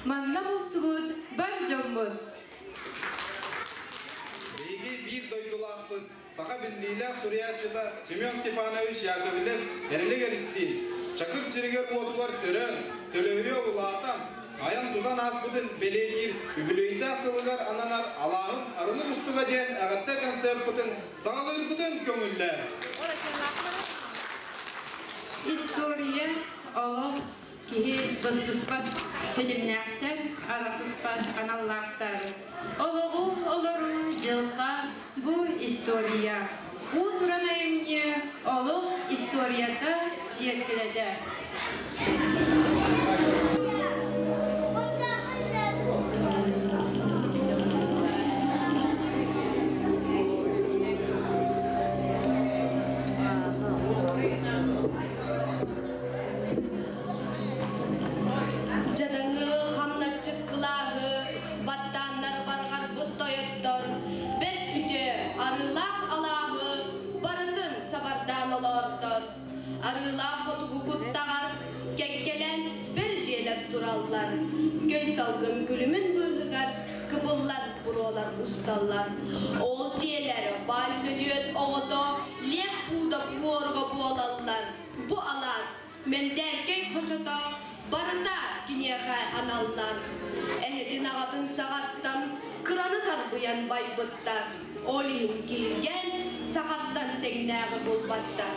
манна мустубут бар дьоммут. Биһиги биир дойдулаахпыт, саха биллиилээх суруйааччыта Семен Степанович Яковлев Эрилик Эристиин Чакыр сиригэр-уотугар төрөөн, төлөһүйэ улаатан, айан-тутан ааспытын бэлиэтиир үбүлүөйдээх сылыгар ананар Алааһым арылык устуга диэн эҕэрдэ концерпытын саҕалыырбытын көҥүллээ. История олох киһи быстыспат ситимнээхтэр, арахсыспат аналлаахтар. Олоҕу олоруу дьылҕа бу история. Уус-уран айымньы олох историята сиэркилэтэ. Дьадаҥы хамначчыт кылааһы баттааннар барҕарбыт тойоттор бэрт үтүө арыылаах алааһы барытын сабардаан олоортор. Арыылаах хотугу куттаҕар кэккэлэн бэр дьиэлэр тураллар. Көй салгын күлүмүн быыһыгар кыбыллар буруолар усталлар. Ол дьиэлэр баай сөдүөт оҕото Лев Пудов уоруга буолаллар. Бу алаас Мэндээркэй хочото барыта киниэхэ аналлар. Эһэтин аҕатын саҕаттан кыраны сарбыйан байбыттар. Ол иһин киһиргэн сахаттан тэҥнээҕи булбаттар.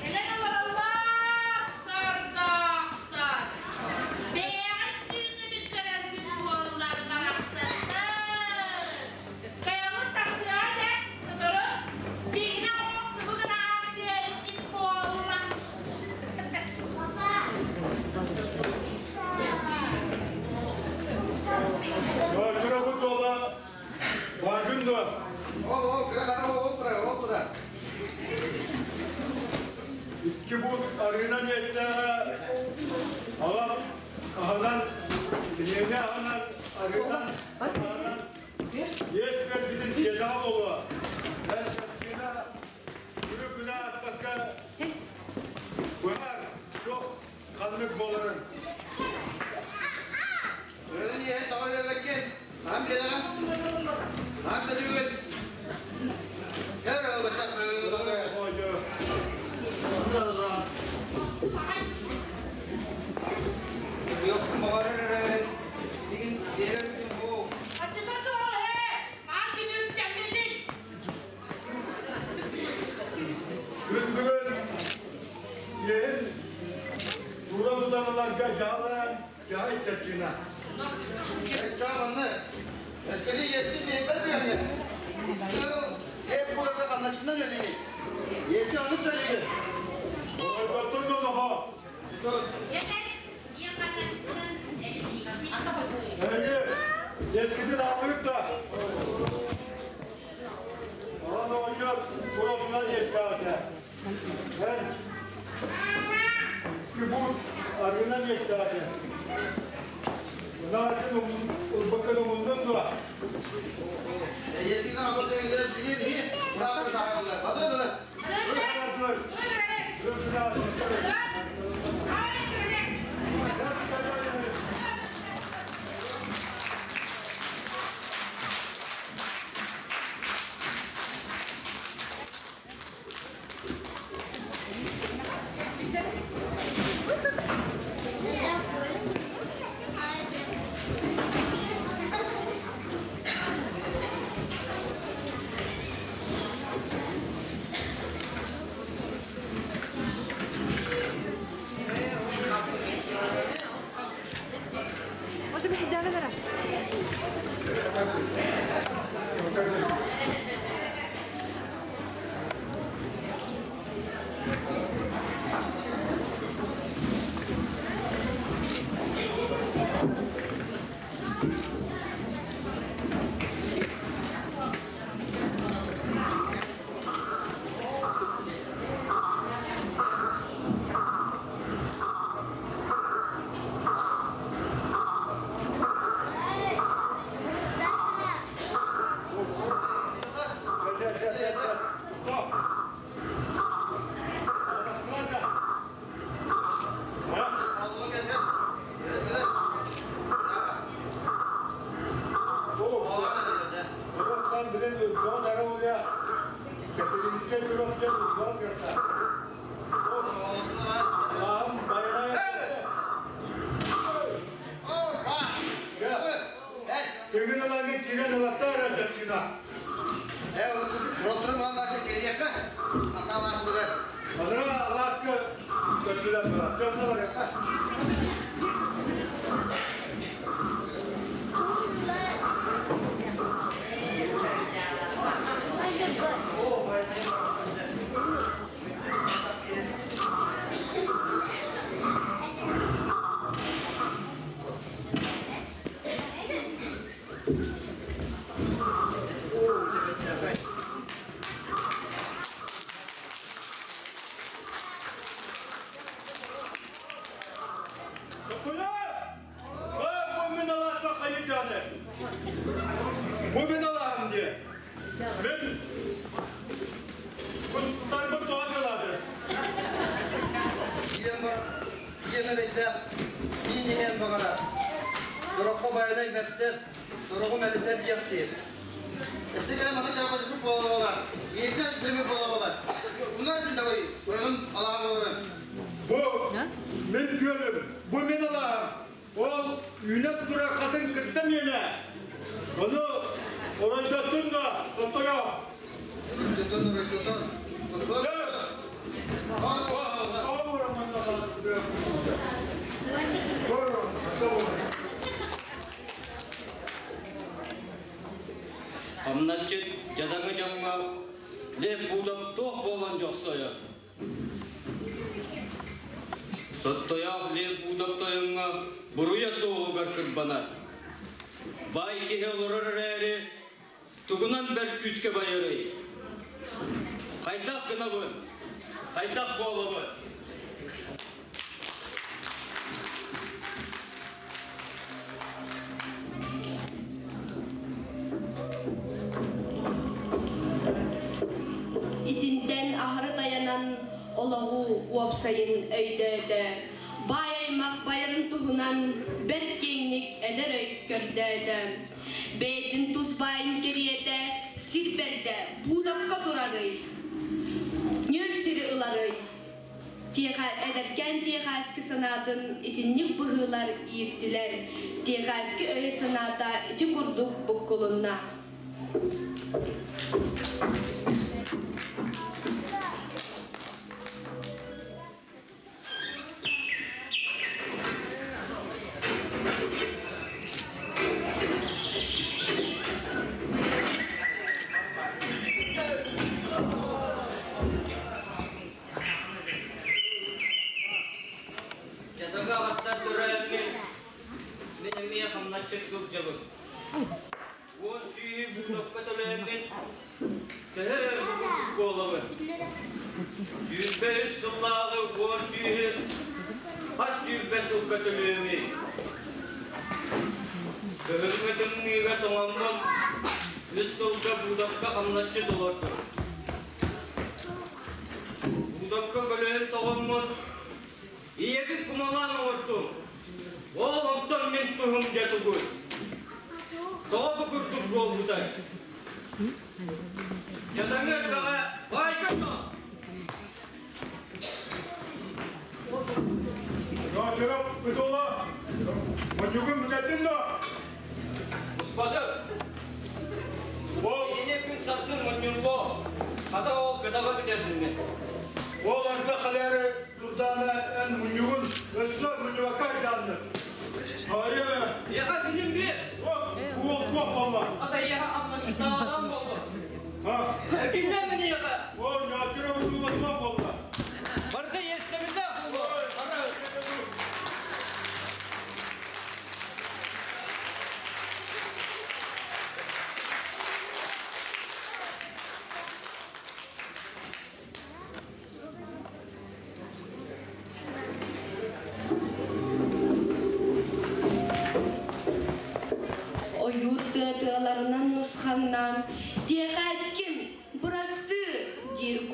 Кэлэн олороллор сордоохтор. Бэйэҕит түүҥҥүтүн көрөргүт буоллар барахсаттар. Тойоммут тахсыаҕа дьэ, сотору биһигини оҕо тугу гынаах диэбиккит буолла. Кыра туола бааргын дуо? Ол, ол, кыра хара ол турар, ол турар. Икки буут арыынан иэстээҕэ аҕам аһынан, киниэнэ аһынан, арыынан, аһынан иэс бэргитин сиэтэҕэ буолуо. Бэс чаччыына күнү күнэ ааспакка быһаар, туох ханнык буоларын. Өлөн иһэн тоҕо үөбэккин? Нам биэрэҕин? Нам төлүүгүн? Кэл Аччыта суох ээ! Аан күнүм кэммитин! Күн бүгүн иэһин тура тутан ыларга дьаалаан дьаһай чаччына. Оройботтун доноһо. Эһиги иэскитин аалыгыт да. Орон оҕонньор суратынан иэстээҕитэ. Эн икки арыынан иэстээҕитэ. Ынаатын ылбаккын умуннун дуо? Топ. Москвада. Сан билен өлгөн дарауля. Капиталистке бюроктер өлгөн карта. Лам байрай. Тегин алагы кирен алаттар атчына. Адыра аласка көттүлөр бар. Жонно бар. Топтуля! Бу мен аласка хайыданы. Бу мен алахым де. Мен кустарбы туадылады. Бу мен көлім, бу мен алахым. Ол үнөт тура қатын кытта мені. Оны орайдаттын да, топтоя. Хамначыт жадаңы жоңға леп будап тоқ болан жоқсойы. Соттояқ леп будап тойыңға бұруя соғугар кырбанар. Бай кеhe олорор әрі тугунан бәр күске байырый. Қайтақ гынабын, қайтақ болабын. Итинтен аһары таянан олоҕу уопсайын өйдөөтө. Бай аймак байырын туһунан бэрт киэҥник эдэр өй көрдөөтө. Бэйэтин тус байын кэриэтэ сир бэрдэ буудапка турарый. Нүөл сири ыларый. Тиэхэ эдэркээн тиэхээски санаатын итинник быһыылар ииртилэр. Тиэхээски өйө санаата ити курдук буккулунна. Жадаңы ағаттар көрәммен, мен әмие хамначык сыл жабын. Он сүйі будапка төләммен, тәһә болабын. Сүйінбе үс сыллағы он сүйі, қас сүйінбе сылқа төләмей. Көһүңгө тымныыга тоҥоммун, үс сылга будапка хамначчы толордум. Будапка көлөһүн тоҕоммун, ийэбин кумалаан оҥортум. Ол онтон мин туһум дьэ тугуй. Тоҕо бу курдук буолбутай? Дьадаҥы элбэҕэ баай көрдө. Начырап бытола. Муньюгун бүтеттин да. Успады. Ол, Эне күн сарсын мунньулло. Хата ол кытаҕа бүтэрдим мен. ол арда халяры турдана эн муньюгун өссө муньюга кайданны. Хайы, Яха синим бир. Уол туох болла. Ата яха амначытаадан болду. Ha, Эркиннен мени яха. ол начырап бытола туох болла. Барда естеминде болду. Ара.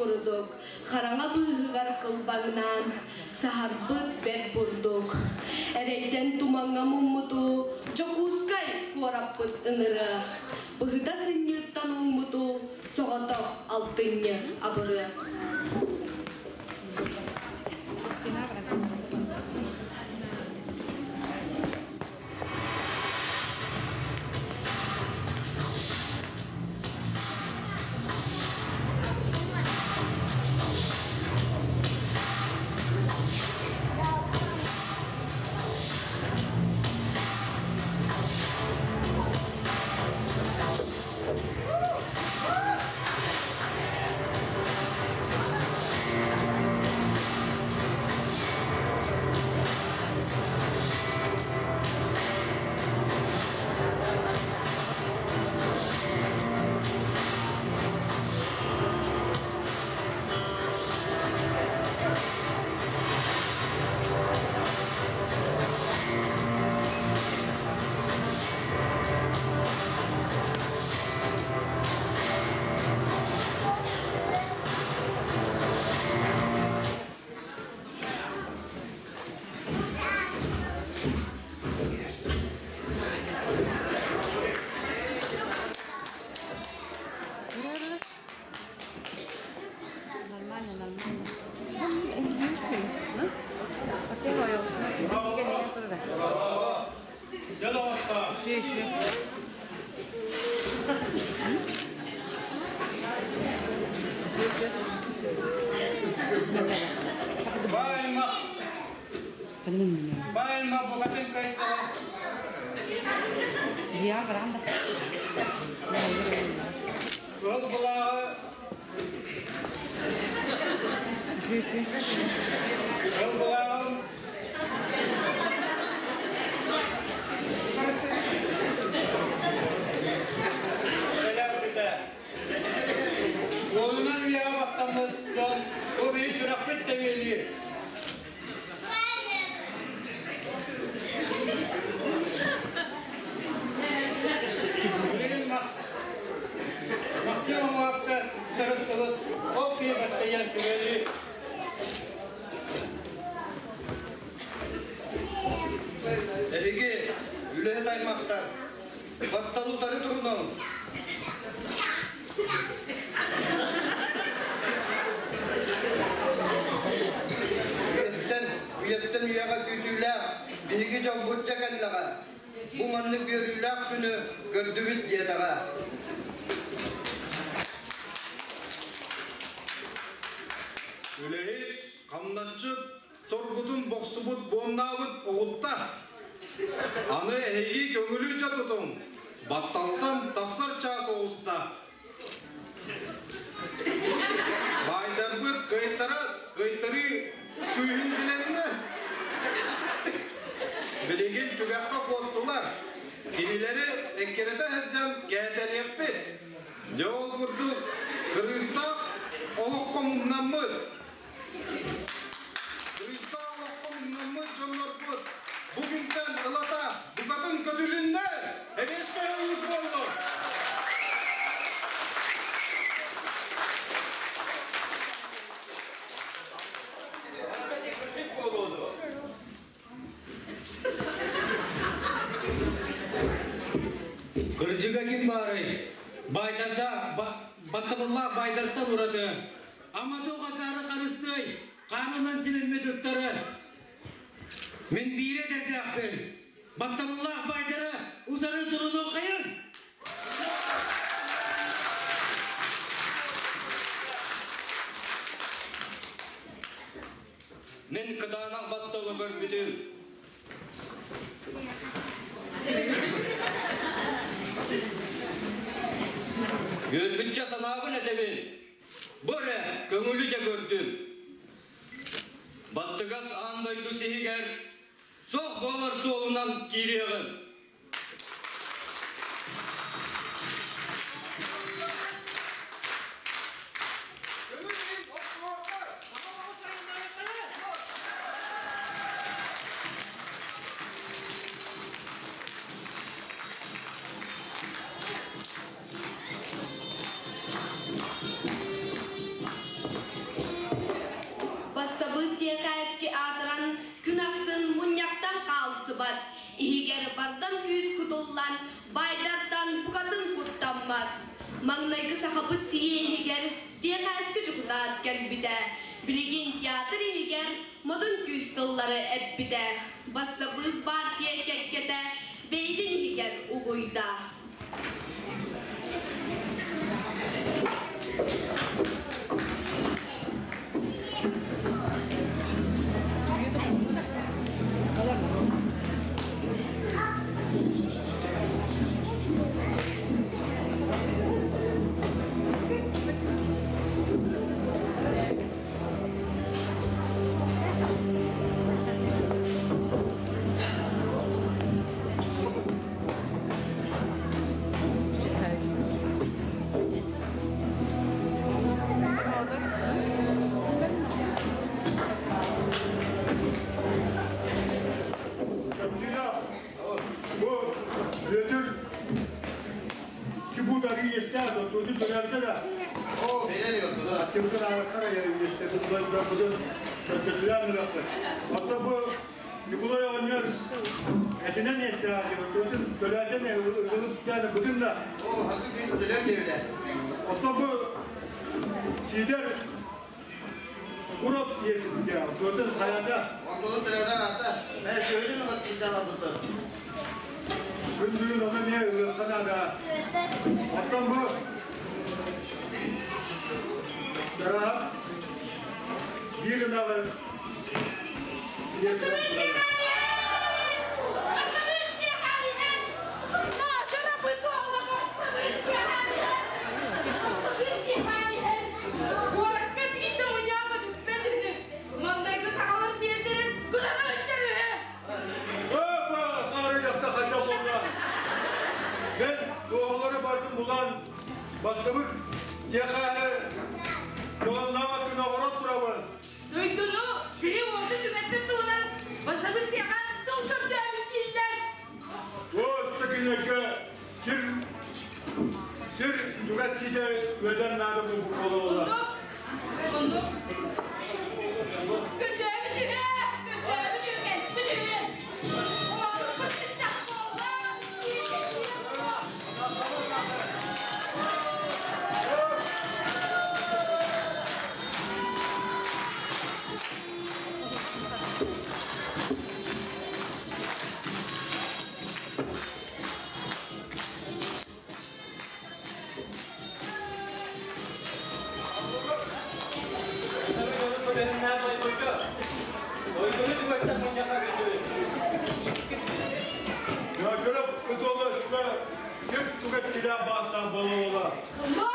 курдук, хараҥа быыһыгар кылбаҥнаан, саһарбыт бэрт бурдук. Эрэйтэн тумаҥҥа муммуту Дьокуускай куораппыт ыҥырыа, быһыта сынньыыттан ууммуту соҕотох алтынньы абырыа. Эһиги үлэһит аймахтар баттал утары турунал. Үйэттэн, үйэттэн үйэҕэ күүтүүлээх биһиги дьоммут дьэ кэллэҕэ. Бу маннык үөрүүлээх күнү көрдүбүт диэтэҕэ. Үлэһит, хамначчыт, соргутун бохсубут, буомнаабыт оҕутта. Аны эһиги көҥүлү дьэ тутуҥ, батталтан тахсар чаас оҕуста. Баайдарбыт кыайтара, кыайтарыы күүһүн билэннэр. Билигин түгэххэ куоттулар. Кинилэри эккирэтэ сылдьан кээтэлиэхпит. Дьэ ол курдук кырыыстаах олоххо муҥнаммыт Кырыыстаах олоххо муҥнаммыт дьоннорбут бу күнтэн ылата букатын көтүлүннэ! Эбиэскэ өйүүр буоллун! Кырдьыга ким баарый? Баайдарда баттабыллаах баайдартан ураты Амадук акаары харыстыай, хаанынан симэммит ыттары. Мин биирэ эдэрдээхпин. Баттабыллаах баайдары утары турунуоххайын! Мин кытаанах батталы көрбүтүм. Үөрбүччэ санаабын этэбин. Бу эрэ көҥүлү дьэ көрдүм. Баттыгас аан дойду сиһигэр суох буолар суолунан киириэҕим. Бардам күүс кутуллан, баайдартан букатын куттаммат. Маҥнайгы Сахабыт сийиэһигэр Тиэхээски дьокутаат кэлбитэ. Билигин театр иһигэр модун күүс тыллары эппитэ. Бассабыык партия кэккэтэ бэйэтин иһигэр угуйда. Чапчина, бу Бүөтүр кибутары иэстээх, отуотун төлөөбүтэ да. Аттыбытын аараккар иэстэбит, будун чэпчэтилээн ылыахпыт. Оттон бу Ньукулай оҕонньор этинэн иэстээх, отуотун төлөөтөн ылып бутун да. Оттон бу Сидер курот иэсибит, отуотун хайата. Күн бүгүн оны эмиэ ылыахха наада. Оттон бу Дараһап биир ынаҕы Куоракка биир да мунньаҕа бүппэт үһү. Маҥнайгы сахалар съездэрин кытары ыччар үһү. Опа, саарыйдахта хайдах буолла? Мен туоҕалары бардым булан, бастыбыт тиэхээһи дьолоннаах күн оҕорон турабын. Дойдуну сири-уоту түгэттэн туһунан басабыт тиэхэ тыл көрдөөбүт дииллэр. Өссө кинилэргэ сир сир түгэттиитэ үөдэн наада буолбут буола. Оннук, оннук. Көрдөөбүт үһү, көрдөөбүт үһү, кэлбит үһү. Оҕолорбут сыччах буолла. Көрөп ыт ола сүбэ сир түгэттилээ баастаах буола ола. Оннук.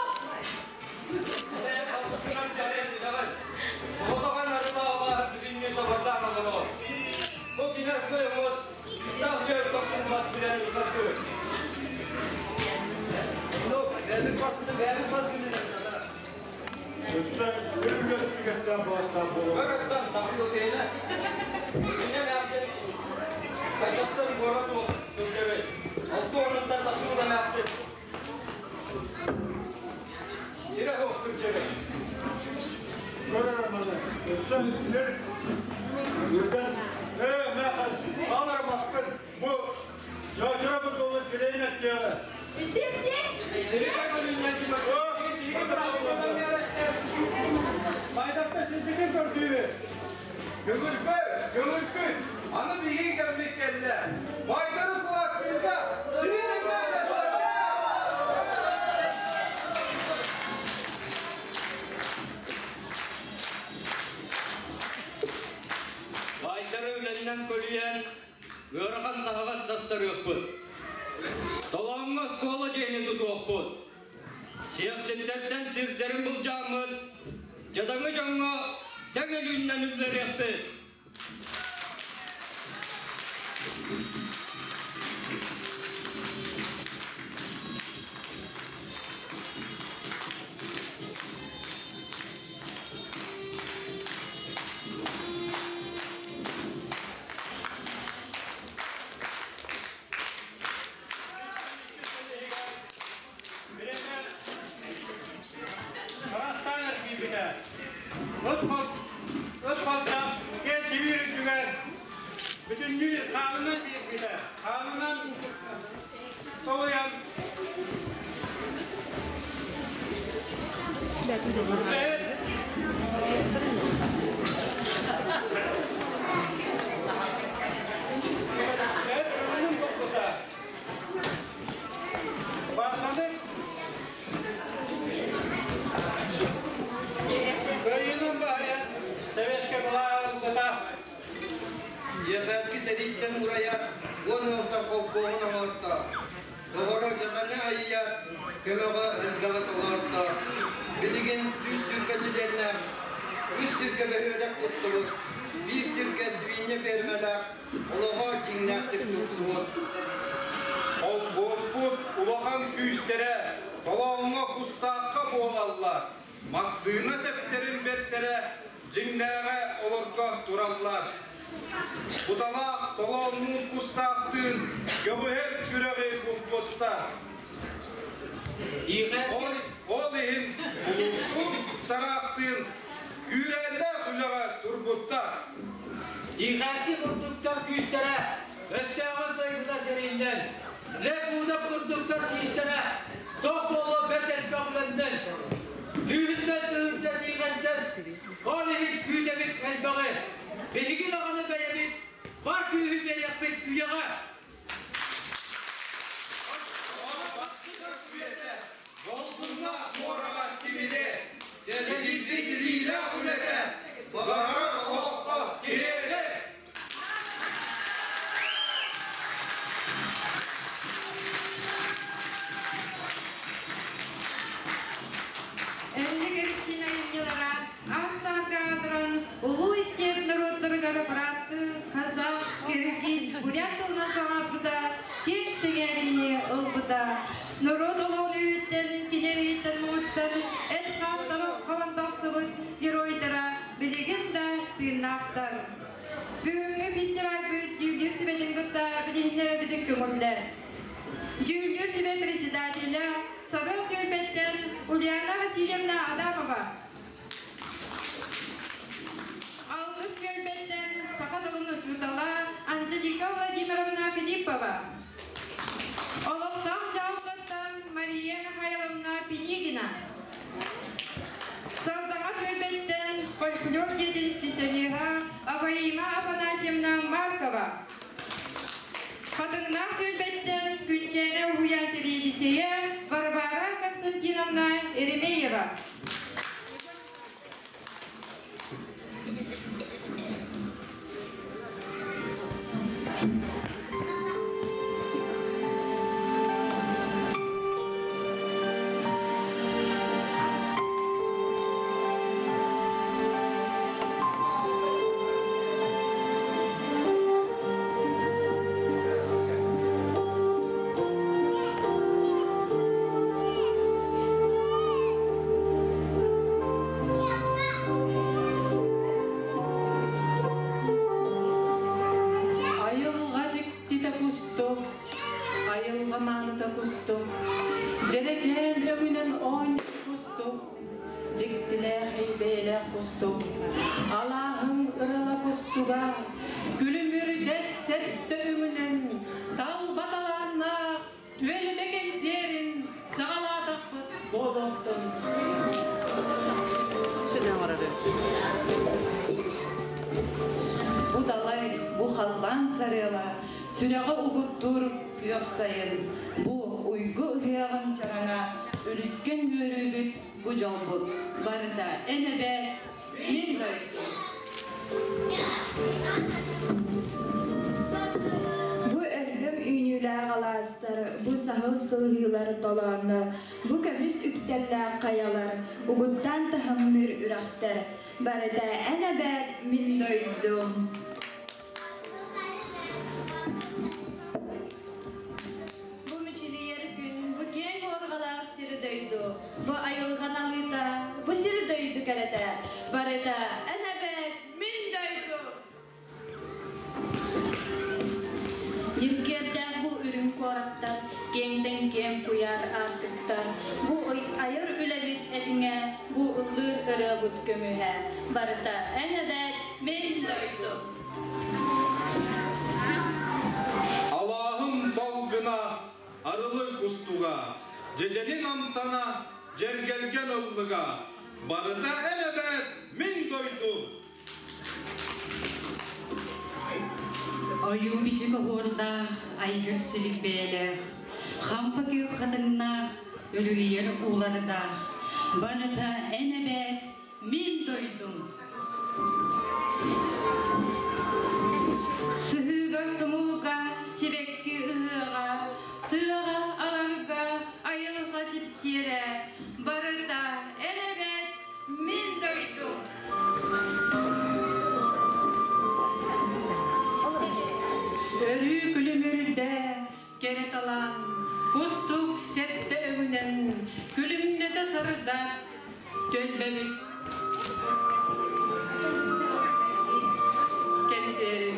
Өссө сир үлэстигэстээх баастаах буола. Көрөр маны. Өссө сир үрдэн мэ алар баспын бу жаачыра бу долы сирейин эттиэҕэ. Байдакта сирбитин көрдүүбү. Көҥүлбүт, көҥүлбүт, аны биһиги кэлбит кэллэ. Байдары кулаактыырга сирин Баайдары үлэннэн көлүйэн, ыарахан таһаҕас тастарыахпыт. Толооҥҥо оскуола дьиэни тутуохпут. Сиэхситтэртэн сирдэрин былдьааммыт, дьадаҥы дьоҥҥо тэҥ өлүүннэн үллэриэхпит. Харахтаан эргийбитэ. Ыт қалта киэн Сибиир үрдүгэр Бүтүннүү хаанынан биэрбитэ. Хаанынан толуйан Үлэһит көҥүлүн булбута. Баатанын кыайыынан баһыйан Советскай былааһы ылбыта. Ефески сэрииттэн урайан, уон ыалтан холкуоһун оҥорто. Доҕоро дьадаҥы айыйар, көмөҕө элбэҕи толорто. Билигин 120 чилиэннээх, үс сиргэ бөһүөлэк туттубут, биир сиргэ свинья фермэлээх, олоҕо дьиҥнээхтик тупсубут. Холкуоспут улахан күүстэрэ толооҥҥо кустаахха буолаллар. Массыына сэптэрин бэртэрэ дьиҥнээҕэ олорго тураллар. Куталаах толооннуун кустаахтыын көҕүһэр күрэҕи булбуттар. Ол, ол иһин улууспут тараахтыын күүрээннээх үлэҕэ турбуттар. Тихоновский курдуктар күүстэрэ өстөөҕү кыайбыта сэрииннэн, Лепудов курдуктар тиистэрэ суох буолуо бэрт элбэх үлэннэн, сүүһүнэн тыһыынча тиийгэнтэн, ол иһин күүтэбит элбэҕи, биһиги даҕаны бэйэбит бар күүһү биэриэхпит үйэҕэ. Долгуннаах муораҕа тимири, чэлгийбит илиилээх үлэтэ, баҕарар олоххо кириэри! Эрилик Эристиин айымньылара аан саарга аатыран улуу истиэп норуоттарыгар бырааттыы казах, киргиз, бурят тылынан саҥарбыта, киэҥ сэҥээриини ылбыта. Норуот олоҕун өйүттэн, кини өйүттэн муҥуттан эт-хаан хабан тахсыбыт геройдара билигин да тыыннаахтар. Бүгүҥҥү фестивальбыт дьүүллүүр сүбэтин кытта билиһиннэрэбитин көҥүллэр. Дьүүллүүр сүбэ председателэ Сарыл түөлбэттэн Ульяна Васильевна Адамова. Алгыс түөлбэттэн саха тылын учуутала Анжелика Владимировна Филиппова. Олохтоох дьаһалтаттан Мария Михайловна Пинигина. Сардаҥа түөлбэттэн фольклор дьиэтин специалиһа Аваима Афанасьевна Маркова. Хатыҥнаах түөлбэттэн Күнчээнэ уһуйаан сэбиэдиссэйэ Варвара Константиновна Еремеева. Айылҕа дьиктитэ кустук, айылҕа мааныта кустук, дьэрэкээн өҥүнэн оонньуур кустук, дьиктилээх эйбэйэлээх кустук, алааһыҥ ырала кустуга, күлүмүрдэс сэттэ өҥүнэн талба талааннаах түөлүмэ кэнсиэрин саҕалаатахпыт буолуохтун. Бу далай, бу халлаан сарыала, сүрэҕи угуттуур күөх сайын. Бу уйгу ыһыаҕын чараҥа, үлүскэн үөрүүбүт, бу дьолбут. Барыта эн эбэ, мин дойдум. Бу өлгөм үүнүүлээх алаастар, бу саһыл сылыһыылар толооннор, бу көмүс үктэллээх хайалар, угуттаан таһымныыр үрэхтэр, барыта эн эбээт мин дойдум. Бу мичилийэр күн, бу киэҥ уорҕалаах сири-дойду, бу айылҕа налыыта, бу сири-дойду кэрэтэ, барыта эн эбээт мин дойдум! Ньиргиэрдээх бу үрүҥ куораттар, киэҥтэн киэҥ куйаар аартыктар, бу айар үлэбит этиҥэ, бу ыллыыр ырыабыт көмүһэ, барыта эн эбээт мин дойдум! кустуга, дьэдьэнин амтана, дьэргэлгэн ыллыга, барыта эн эбээт мин дойдум. Ойуу бичик оһуордаах, айгыр силик бэйэлээх, хампа күөх хатыҥнаах, үрүлүйэр уулардаах, барыта эн эбээт мин дойдум. Сыһыыга тумулга, сибэкки ыһыаҕа, тыаҕа аларга айылҕа сипсиэрэ, барыта эн эбээт мин дойдум. Өрүү күлүмүрдэ кэрэ талаан, кустук сэттэ өҥүнэн күлүмнэтэ сырдат түөлбэбит кэнсиэри.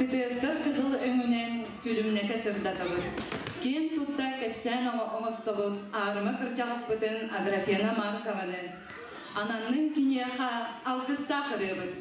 Кытыастар кыһыл өҥүнэн күлүмнэтэ сырдатабыт. Киэн тутта кэпсээн оҥостобут аарыма кырдьаҕаспытын Аграфена Маркованы. Ананнын киниэхэ алгыстаах ырыабыт.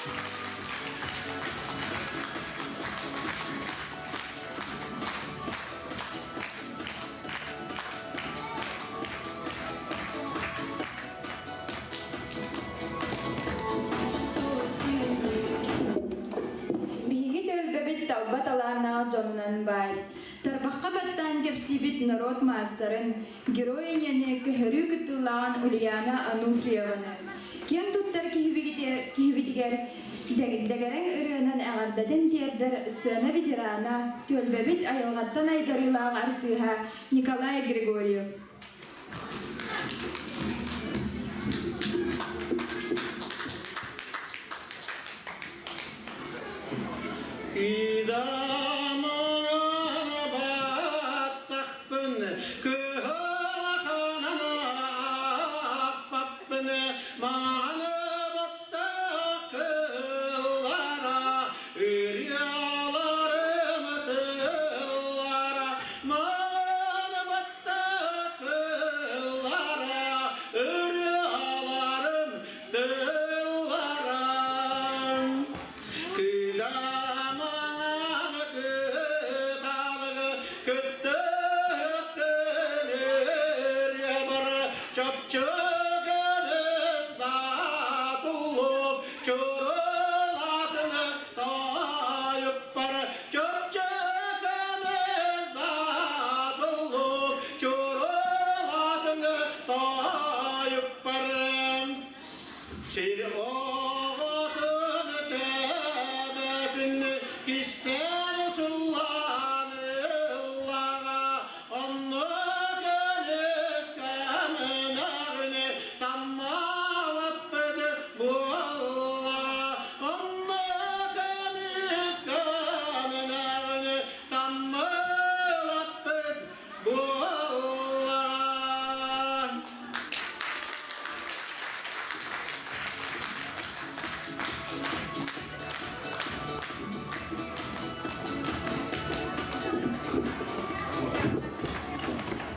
Биһиги түөлбэбит талба талааннаах дьонунан баай. Тарбахха баттаан кэпсиибит норуот маастарын, герой ийэни көһөрүү кыттыылааҕын Ульяна Ануфриеваны. Киэн туттар киһибитигэр дэгэрэҥ ырыанан эҕэрдэтин тиэрдэр сцена ветерана, түөлбэбит айылҕаттан айдарыылаах артыыһа Николай Григорьев.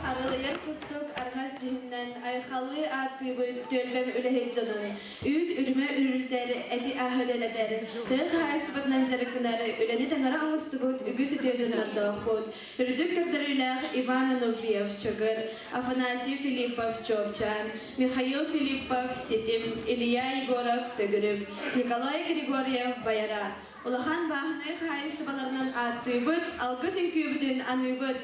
Арылыйар кустук арҥас дьүһүннэн айхаллыы ааттыыбыт түөлбэм үлэһит дьонун, үүт үрүмэ үрүлүтэр, эти аһы дэлэтэр, тыа хаһаайыстыбатынан дьарыктанар үлэни таҥара оҥостубут үгүс үтүө дьоннордоохпут. Үрдүк көрдөрүүлээх Иван Ануфриев Чыгыр, Афанасий Филиппов Чуопчаан, Михаил Филиппов Ситим, Илья Егоров Төгүрүк, Николай Григорьев Байара. Улахан бааһынай хаһаайыстыбаларынан ааттыыбыт, алгыс үҥкүүбүтүн аныыбыт.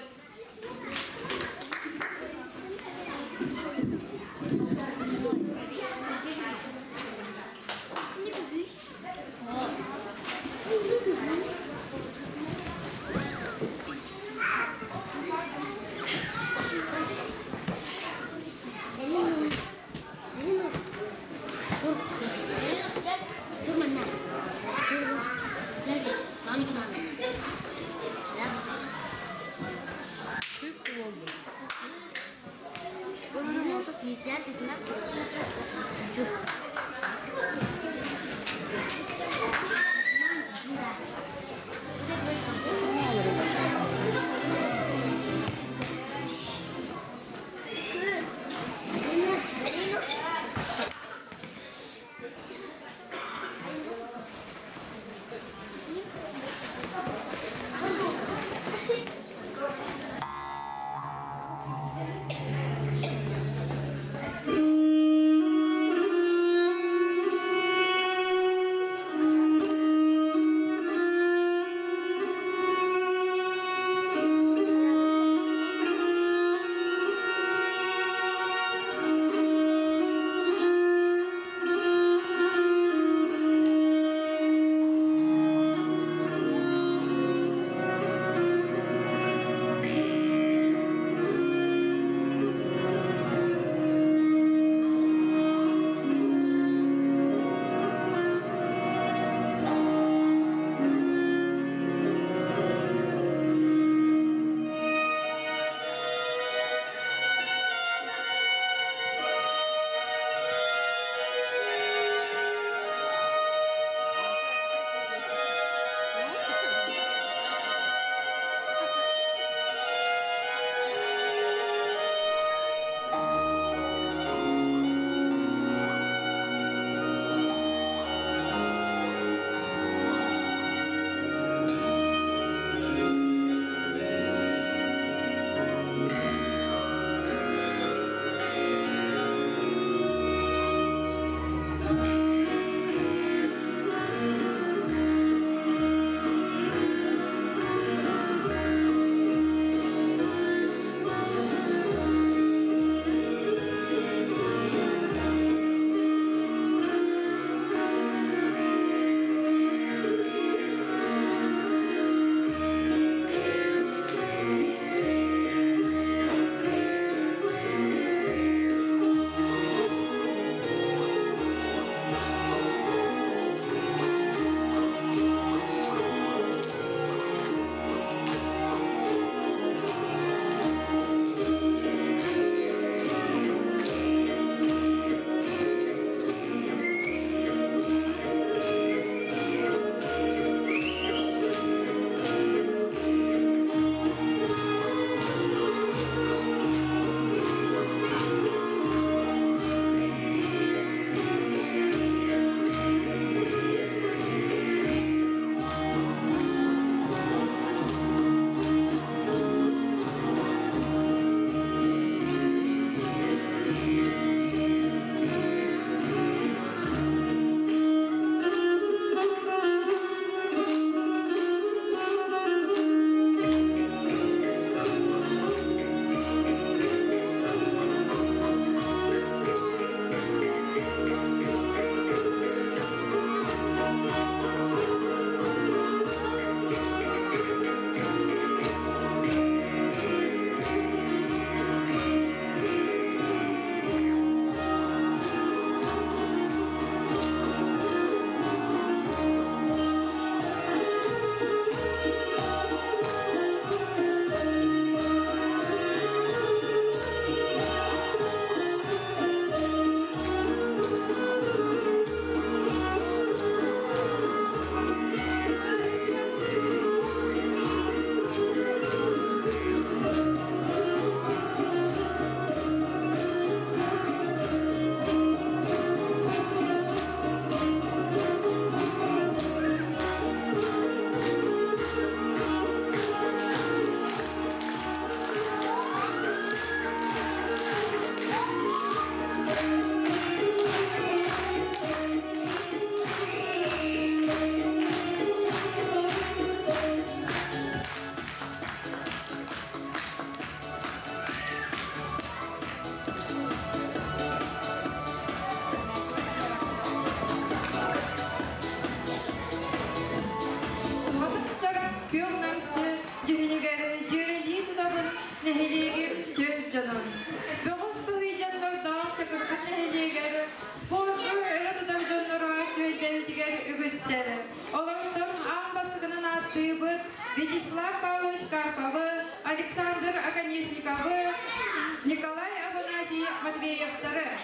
Вячеслав Павлович Карповы, Александр Оконешниковы, Николай Афанасий Матвеевтары.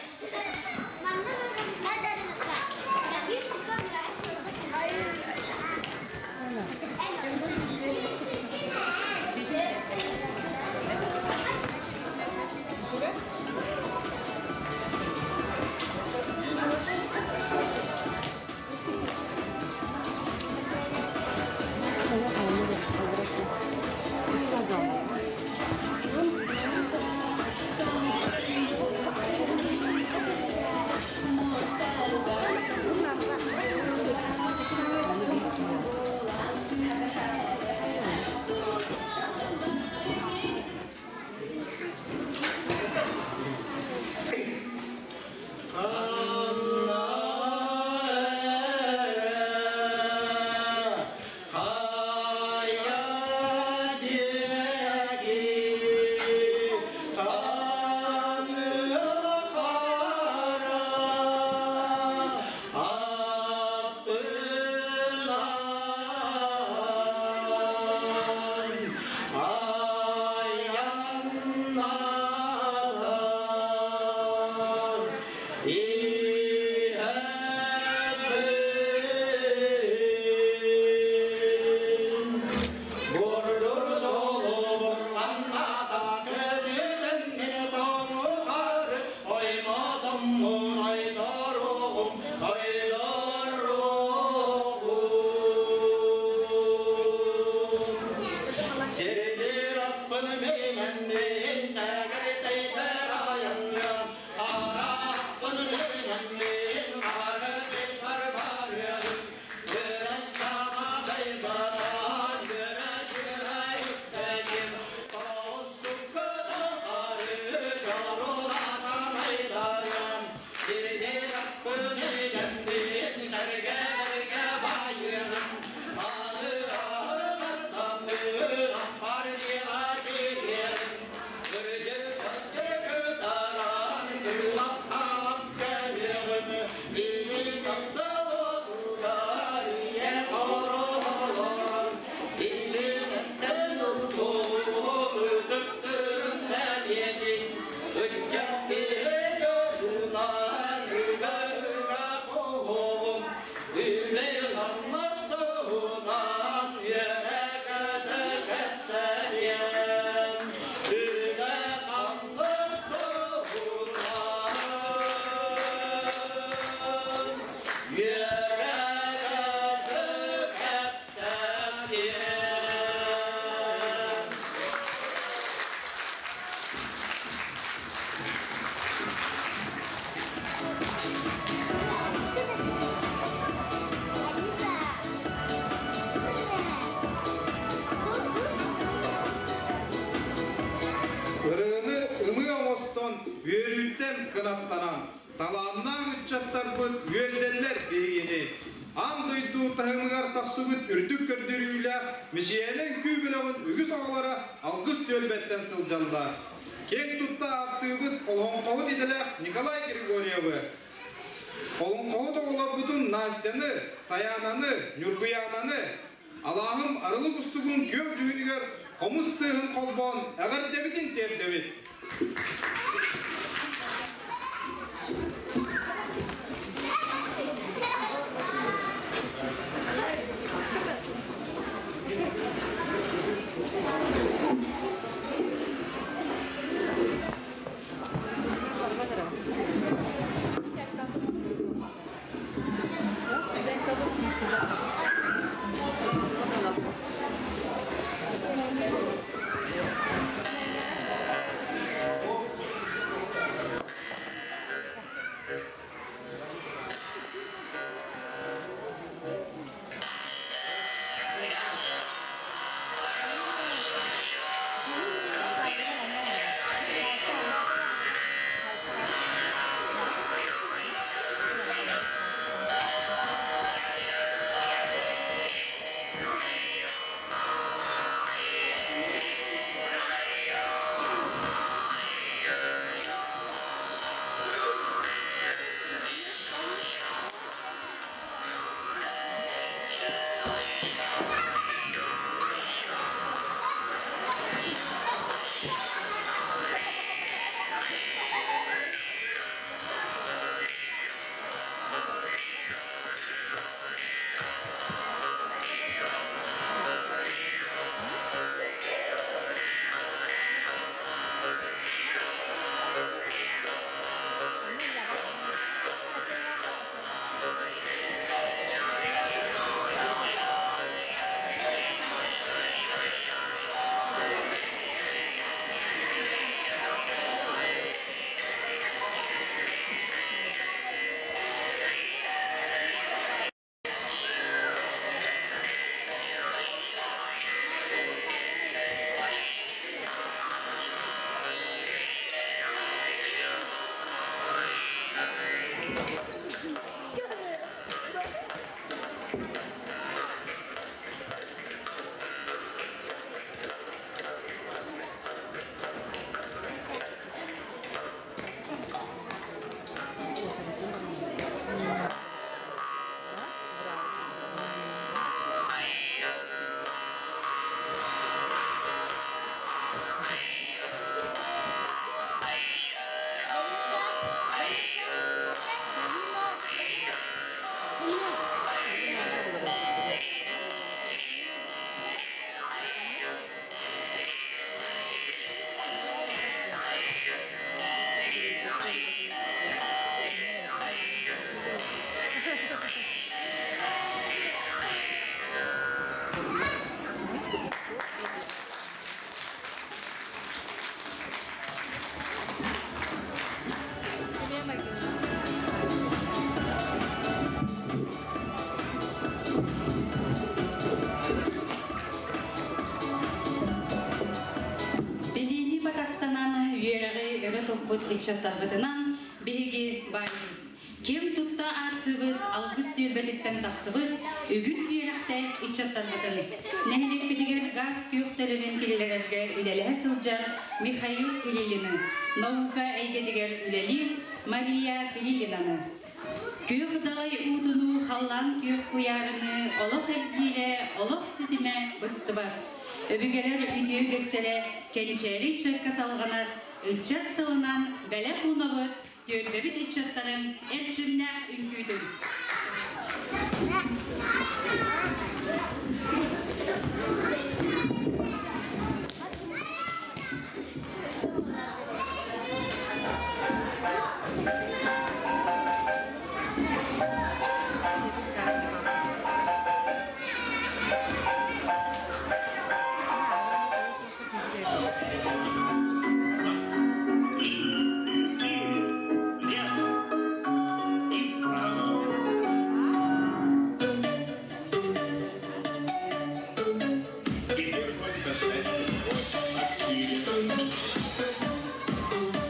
Ырыаны ымыы оҥостон, үөрүүттэн кынаттанан, талааннаах ыччаттарбыт үөрдэллэр биһигини. Аан дойду таһымыгар тахсыбыт үрдүк көрдөрүүлээх Мичийээнэ үҥкүү бөлөҕүн үгүс оҕолоро алгыс түөлбэттэн сылдьаллар. Киэҥ тутта ааттыыбыт олоҥхоһут идэлээх Николай Григорьевы, олоҥхоһут оҕолорбутун Настяны, Сайаананы, Ньургуйаананы, Алааһым арылы кустугун күөх дьүһүнүгэр хомус тыаһын холбоон эҕэрдэбитин тиэрдэбит. оҥостубут ыччаттарбытынан биһиги баайбыт. Киэҥ тутта ааттыыбыт алгыс түөлбэтиттэн тахсыбыт үгүс үөрэхтээх ыччаттарбытын. Нэһилиэкпитигэр газ күөх төлөнүн киллэрэргэ үлэлэһэ сылдьар Михаил Кириллины, наука эйгэтигэр үлэлиир Мария Кириллинаны, Күөх далай уутунуу халлаан күөх куйаарыныы олох эргиирэ, олох ситимэ быстыбат. Өбүгэлэр үтүө үгэстэрэ кэнчээри ыччакка салҕанар, ыччат сылынан бэлэх уунабыт түөлбэбит ыччаттарын эрчимнээх үҥкүүтүн.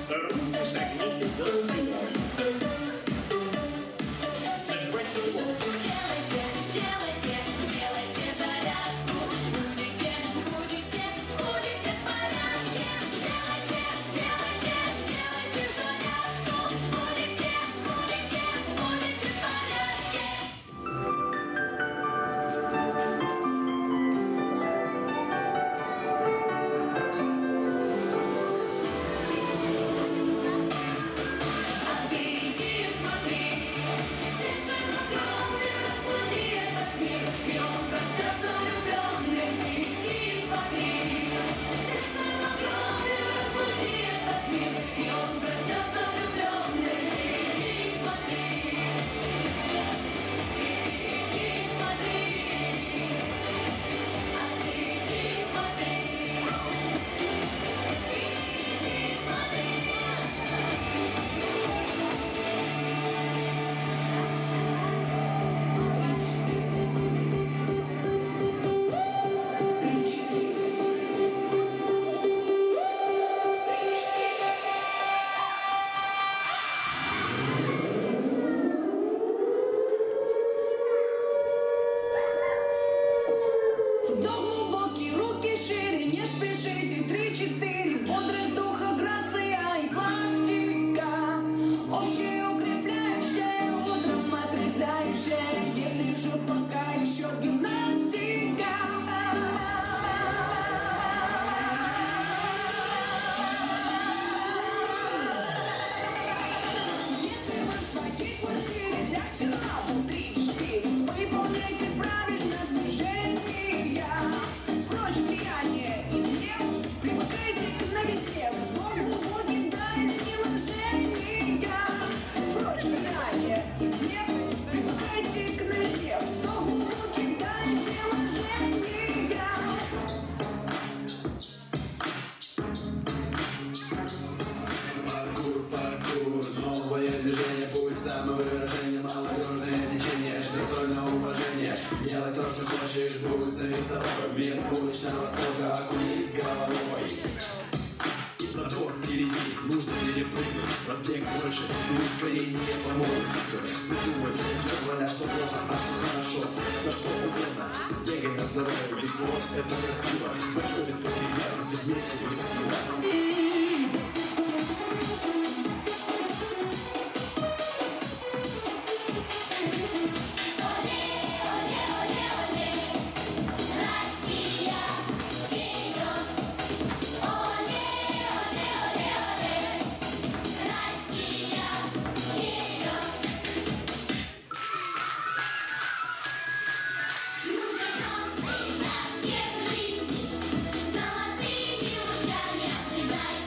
Руку согните за спиной. Закройте голову. Делайте, делайте, делайте зарядку. Будете, будете, будете в порядке. Делайте, делайте, делайте зарядку. Будете, будете, будете в порядке. А ты иди смотри, сердцем огромным разбуди этот мир, и он проснется влюбленным. Иди смотри, сердцем огромным разбуди этот мир, и он проснется влюбленным. Иди смотри, иди смотри, а ты иди смотри, иди смотри. Вдох глубокий, руки шире, не спешите. 3-4, бодрость духа, грация и пластика. Общее укрепляющее, утром отрезвляющее, если же пока еще гимнастика. Если вы в своей квартире лягте на пол 3-4, выполняйте правильно движения. Прочь влияние извне, привыкайте к новизне. Вдох глубокий до изнеможения. Прочь влияние извне, привыкайте к новизне. Вдох глубокий до изнеможения. Паркур, паркур, новое движение, путь самовыражения, молодежное течение, это уважение. Делай то, что хочешь, будь самим собой, мир уличного спорта, окунись головой. Забор впереди, нужно перепрыгнуть, разбег больше и ускорение помогут. Придумать, что говорят, что плохо, а что хорошо, на что угодно. Бегай на здоровье, ведь спорт это красиво, большой без потерь, рядом все вместе вы сила. Россия вперед! Оле, оле, оле, оле! Россия вперед! Ну-ка, солнце, ярче брызни, золотыми лучами обсыпай.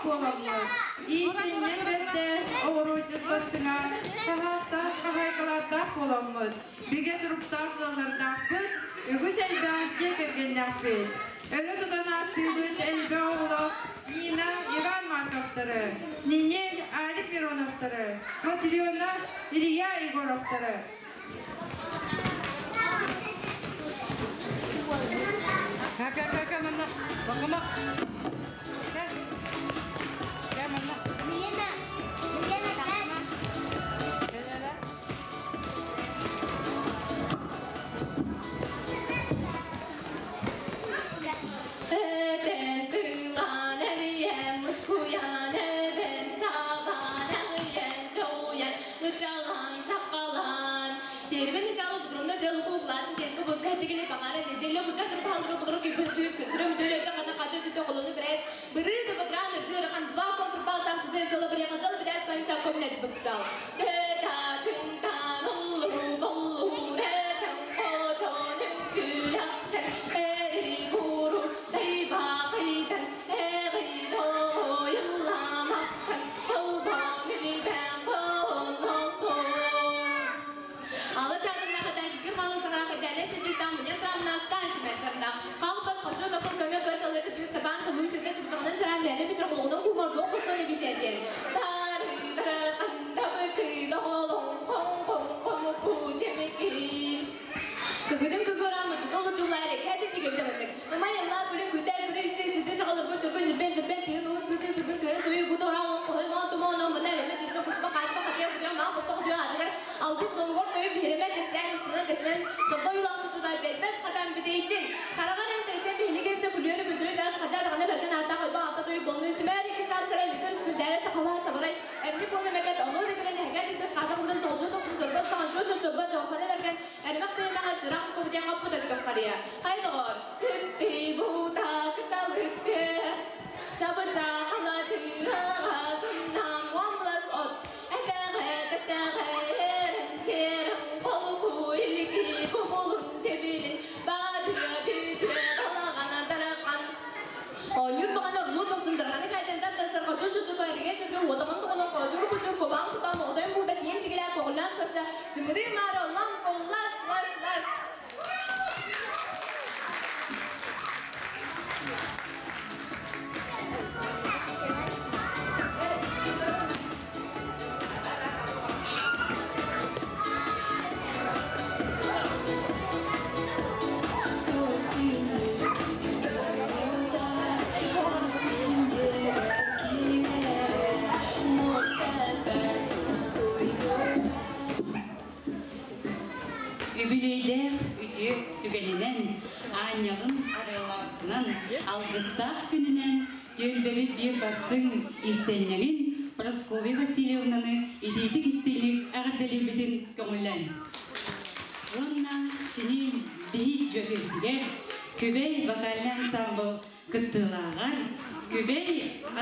буоламмыт, иистэнньэҥ бэрдэ, оҕуруочут бастыҥа, хаһаастаах хаһаайкалардаах буоламмыт, бигэ туруктаах ыаллардаахпыт, үгүс элбэх дьиэ кэргэннээхпит. Өрө тутан ааттыыбыт элбэх оҕолоох Нина, Иван Марковтары, Нинель, Алик Мироновтары, Матрена, Илья Егоровтары. Үбүлүөйдээх үтүө түгэнинэн, аанньалын арыалаабытынан, алгыстаах күнүнэн түөлбэбит биир бастыҥ истэнньэҥин Прасковья Васильевнаны итиитик истиҥник эҕэрдэлиирбитин көҥүллээн. Уонна кини биһи дьүөгэлэригэр Күбэй вокальнай ансамбл кыттыылааҕар Күбэй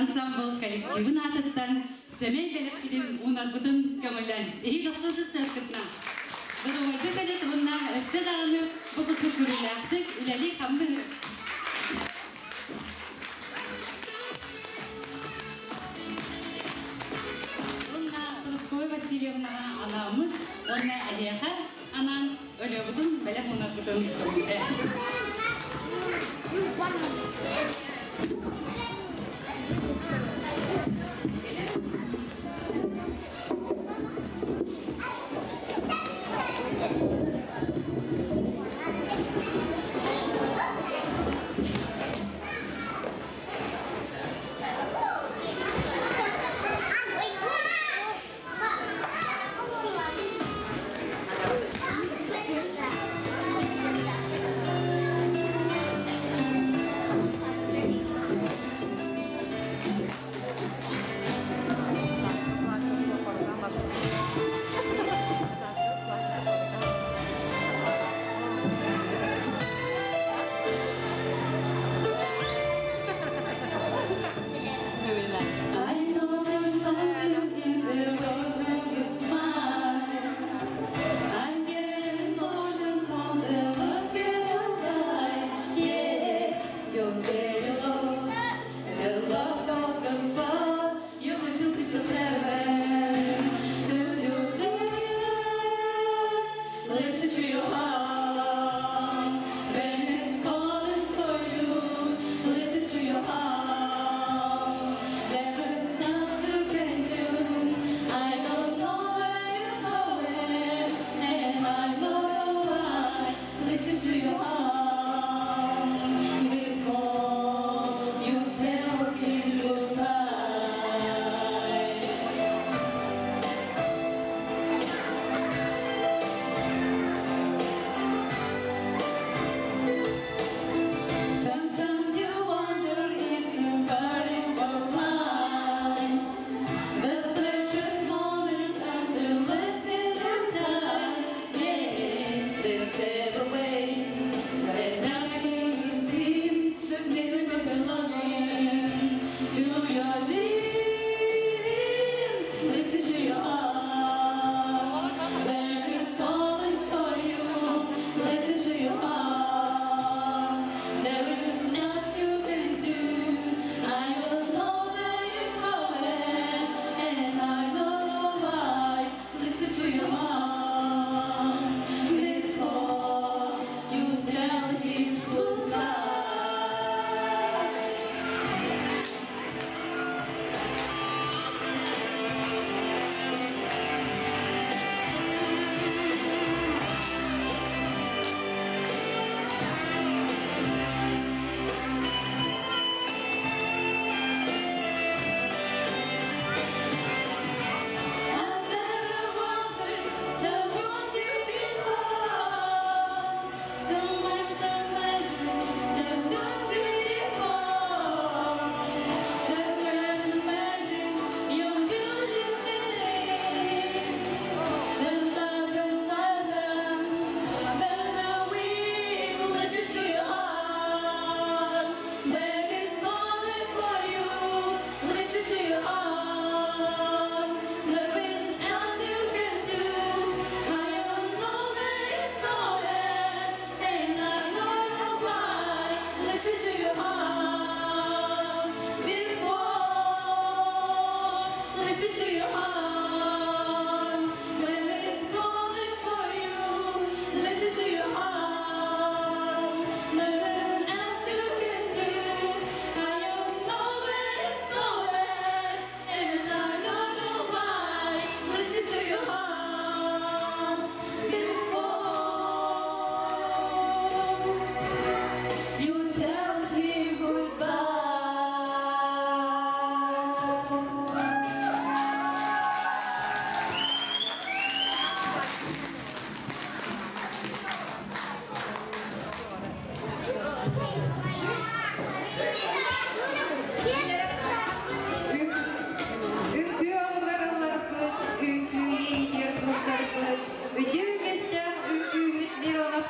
ансамбл коллективын аатыттан сэмэй бэлэхпитин уунарбытын көҥүллээн. Эһи дохсун сыстыаскытына. Доруобайдык кэлит уонна өссө даҕаны бу курдук күрүлээхтик үлэлии-хамныы. Уонна Прасковья Васильевнаҕа анааммыт уонна эһиэхэ анаан өлүөбутун бэлэх уунарбытын көҥүллээн.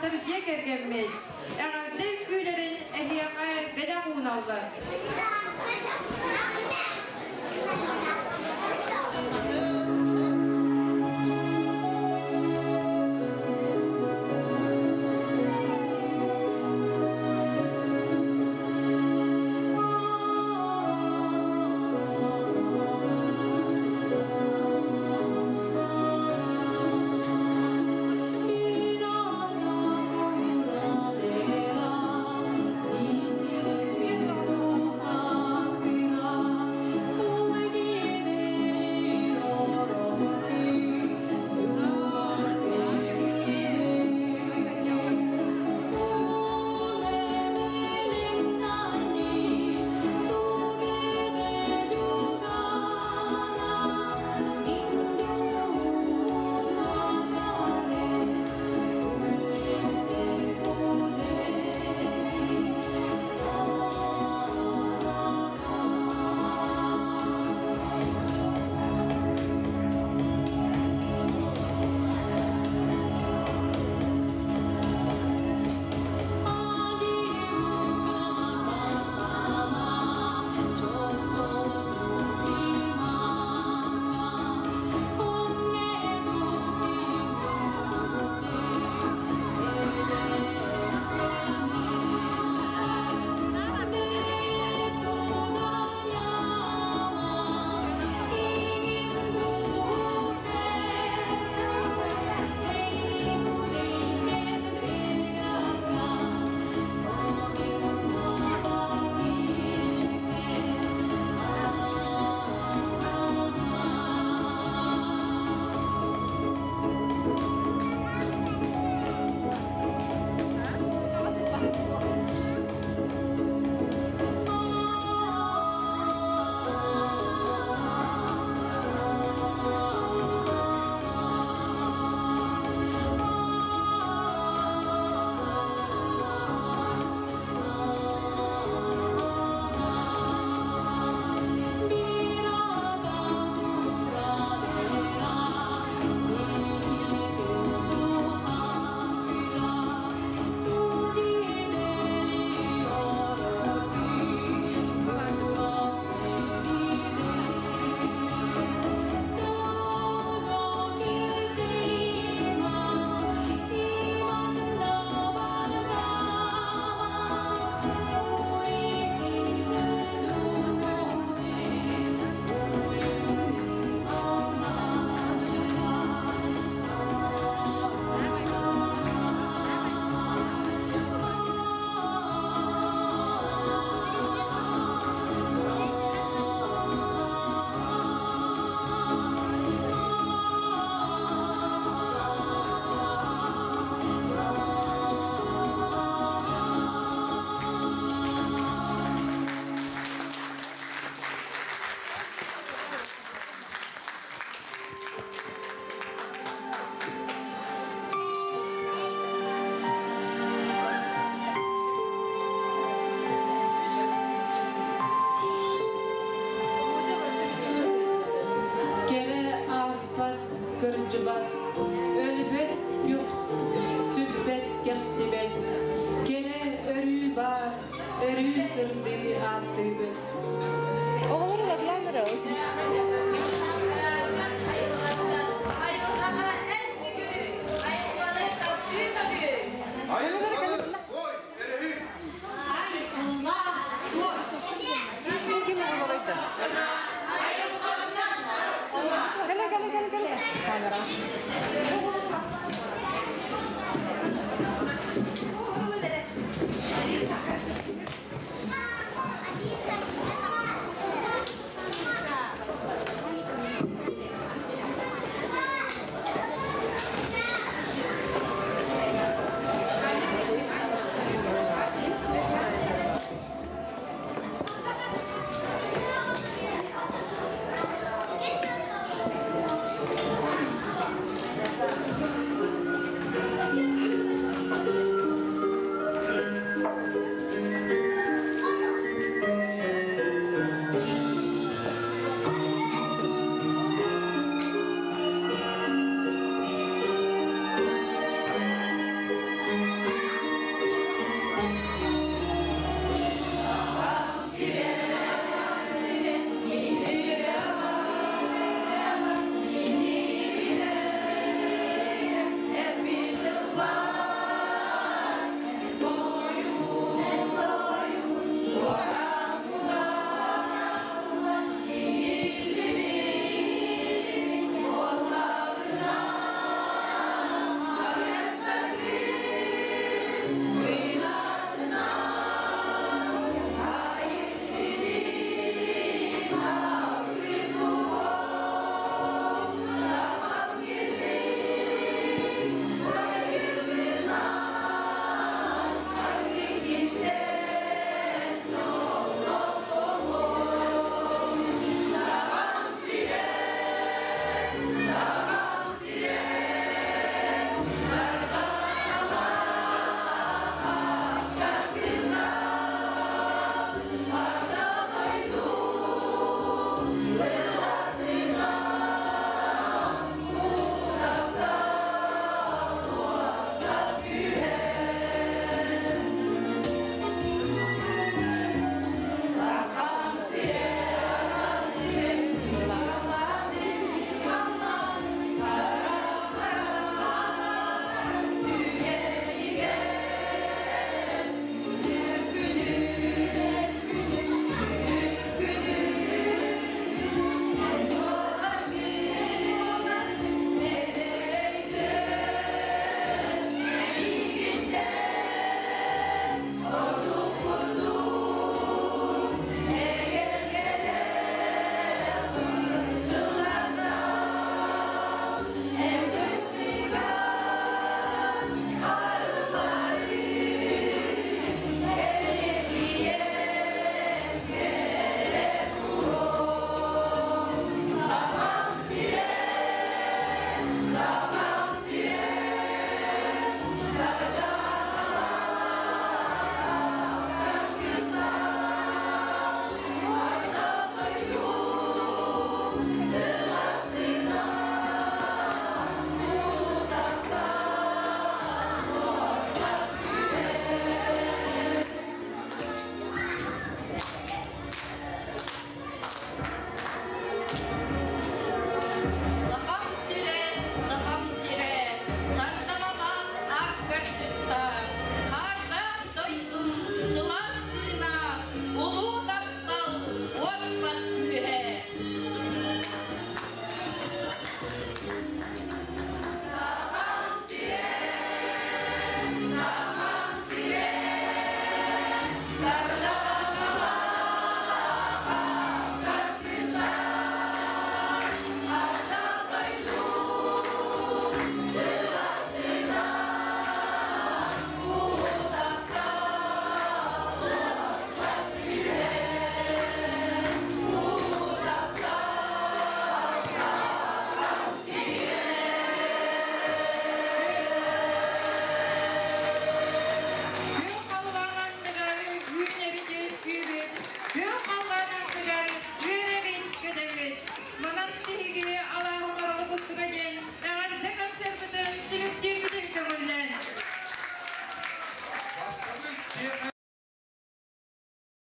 Николаевтар дьиэ кэргэммит эҕэрдэ үҥкүүлэрин эһиэхэ бэлэх ууналлар. Кэрэ ааспат, кырдьыбат, өлбөт күөх, сүппэт, кэхтибэт, кэрэ өрүү баар, өрүү сырдыы ааттыыбыт. Оҕолор улатлааннар. Кэлэ, кэлэ, кэлэ, кэлэ. Камера.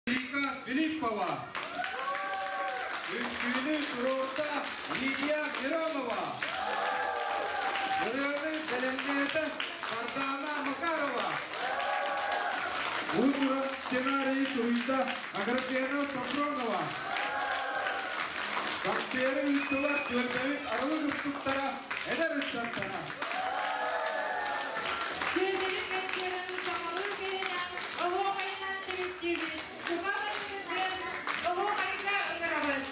Вика Филиппова. Үҥкүүнү туруорда Лидия Миронова. Ырыаны бэлэмнээтэ Сардаана Макарова. Уус-уран сценарийы суруйда Аграфена Софронова. Концеры ыыттылар түөлбэбит арылык устуктара, эдэр ыччаттара. Түөлбэбит кэнсиэрин саҥалыы киһинэн, оһуохайынан түмүктүүбүт. Бука барыгытын оһуохайга ыҥырабыт.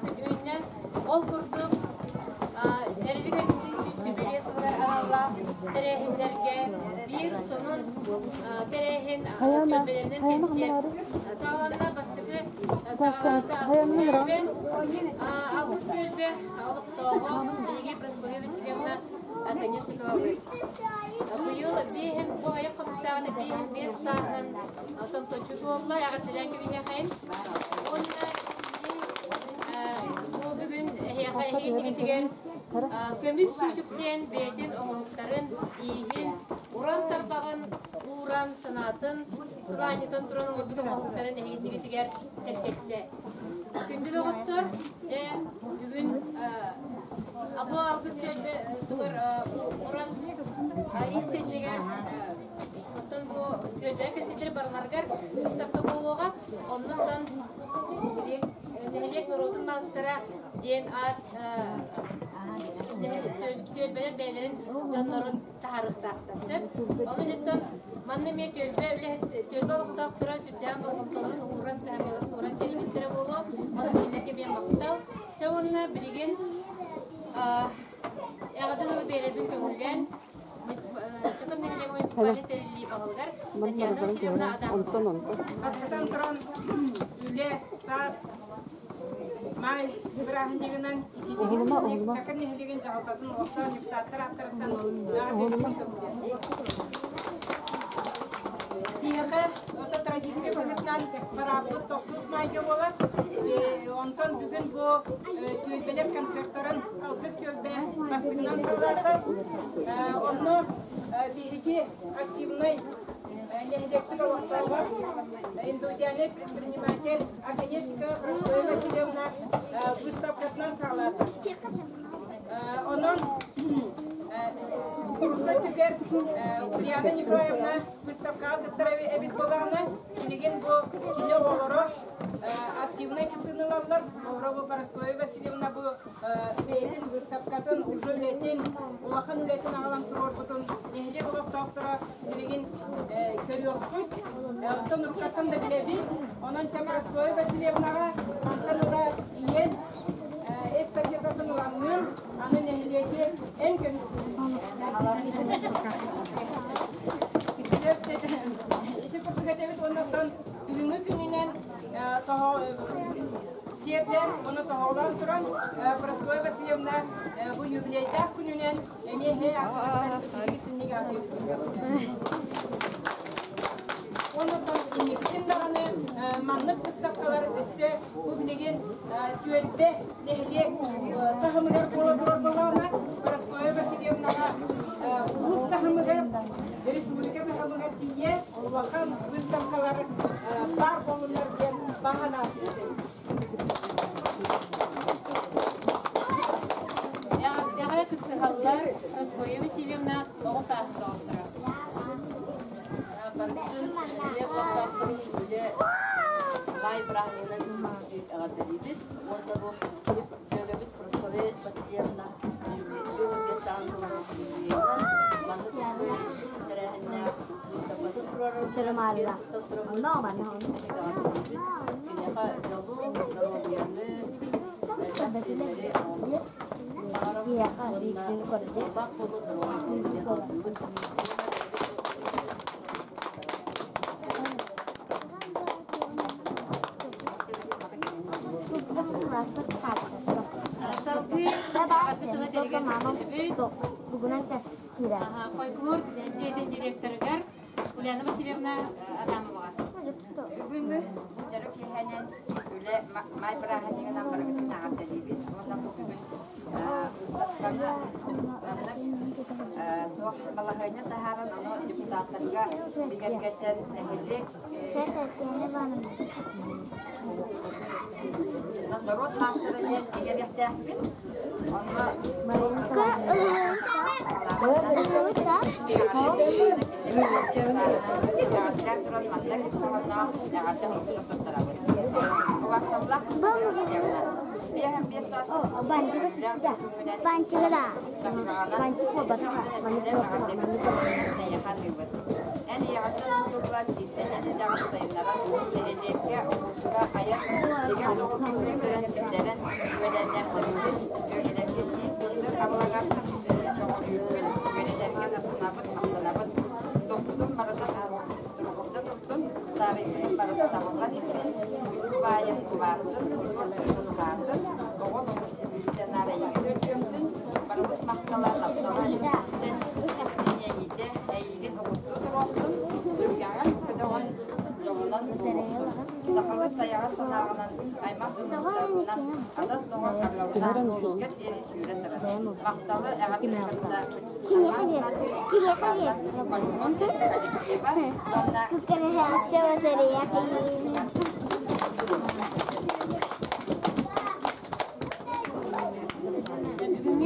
Үүннэ. Ол курдук, Эрилик Эристиин 125 сылыгар аналлаах тэрээһиннэргэ биир сонун тэрээһин түөлбэлэринэн кэнсиэр саҕаланна. Бастакы саҕаланыыта Алгыс түөлбэ. Алгыс түөлбэ олохтооҕо биһиги Прасковья Васильевна Оконешниковабыт. Быйыл биэһин бу айах хонуктааҕына биэһин биэс сааһын томточчу туолла, эҕэрдэлээн кэбиһиэхэйин. Уонна бу бүгүн эһиэхэ эһиги көмүс сүүтүктэн бэйэтин оҥоһуктарын, ииһин, уран тарбаҕын ууран, санаатын сылаанньытан туран оҥорбут оҥоһуктарын эһигитигитигэр тэлгэттэ. Күндү доҕоттор, дьэ бүгүн Або алгыс түөлбэ тугар уран иистэнньэгэр оттон бу түөлбэ кэситэр барыларыгар выставка буолуоҕа. Оннуттан нэһилиэк норуотун маастара диэн аат түөлбэлэр бэйэлэрин дьоннорун таһаарыахтаахтар. Сөп. Ону дьиттэн манна эмиэ түөлбэ үлэһит түөлбэ олохтоохторо сүрдээх болҕомтолорун ууран кыһамньыларын ууран тэрийбиттэрэ буолуо. Онон кинилэргэ эмиэ махтал. Чэ уонна билигин эҕэрдэ тылы биэрэрбин көҥүллээн Чакыр нэһилиэгэ муниципальнай тэриллии баһылыгар Татьяна Васильевна Адамова. Бастатан туран үлэ, саас, маай бырааһынньыгынан итиитигин Чакыр нэһилиэгин дьаһалтатын олохтоох депутаттар ааттарыттан эҕэрдэлиибин көҥүллээн. Биһиэхэ ото традиция быһыытынан барааппыт тохсус маайга буолар. Онтон бүгүн бу түөлбэлэр концертарын Алгыс түөлбэ бастакынан саҕалаата. Онно биһиги активнай нэһилиэкпит олохтооҕо, индустриальный предприниматель Оконешникова Прасковья Васильевна выставкатынан саҕалаата. Онон урукку өттүгэр Ульяна Николаевна выставкаҕа кыттар эбит буоллаҕына, билигин бу кини оҕолоро активнай кыттыыны ылаллар. Оҕолоро бу Прасковья Васильевна бу бэйэтин выставкатын, уже үлэтин, улахан үлэтин аҕалан туруорбутун нэһилиэк олохтоохторо билигин көрүөхпүт. Оттон уруккаттан да билэбит. Онон чэ Прасковья Васильевнаҕа мантан ыла ийэн Сиэрдээн уонна тоһоҕолоон туран Прасковья Васильевна бу юбилейдаах күнүнэн эмиэ эһээ ааттарыттан итиитик истиҥник ааттыыбыт. Оннуттан инникитин даҕаны маннык выставкалар өссө бу билигин түөлбэ нэһилиэк таһымыгар буола турар буоллаҕына, Прасковья Васильевнаҕа улуус таһымыгар, республика таһымыгар тиийэ улахан выставкалар баар буоллуннар диэн баҕа санаабыт. Эҕэрдэҕэ кыттыһаллар Прасковья Васильевна оҕо сааһын доҕотторо. Барытын нэһилиэк олохтоохторун үлэ маай бырааһынньыгынан эҕэрдэлиибит уонна бу дьүөгэбит Прасковья Васильевна юбилейга саҕан юбилейынан маннык үчүгэй тэрээһиннээх быыстапкатын туруорарбытыгар эҕэрдэлиибит. Киниэхэ дьолу, доруобуйаны, элбэх сиэннэри баҕарабыт уонна бах буолу доруобуйаны диэн алгыыбыт. Салгыы эҕэрдэ тыла тэригэр көрдөһөбүт. Фольклор дьиэтин директорыгар Ульяна Васильевна Адамоваҕа. Бүгүҥҥү дьоро киэһэнэн үлэ маай бырааһынньыгынан барыгытын эҕэрдэлиибит уонна бу бүгүн выставканы маннык туох балаһыанньа таһааран ону депутаттарга бигэргэтэн нэһилиэк норуот маастара диэн бигэргэхтээхпин. Онно туран манна киспоһонноох эҕэрдэ хомуска туттарабын. Убасталлах Эн ийэҕиттэн тутуллан иистэнэн идэҕин сайыннаран, нэһилиэккэ, улууска айар дигэр доҕоргун көрдөрөн, сирдэрэн, үөлээннээхтэргин, дьүөгэлэргин тиис мындыр абылаҥар көҕүлүүргүн, үөрэтэргин астынабыт, махтанабыт. Туппутун барыта туругурда турдун, таарыйбытын барыта табыллан истин, уйгу баайын убаартын, удьуор дьонун уһаатын, оҕо олоҕун ситиһиитэ наар эйигин өлгөмтүн, барыбыт махтала, таптала истин, истин иэйиитэ, эйигин угуттуу туруохтун, сүргэҕин көтөҕөн дьолунан буолуохтун. Сахабыт сайаҕас санааҕынан, аймах сылдьарбынан, адас доҕор арыаллаах күүскэр диэри сүүрэ сырыт. Махталы эҕэрдэни кытта Бүгүҥҥү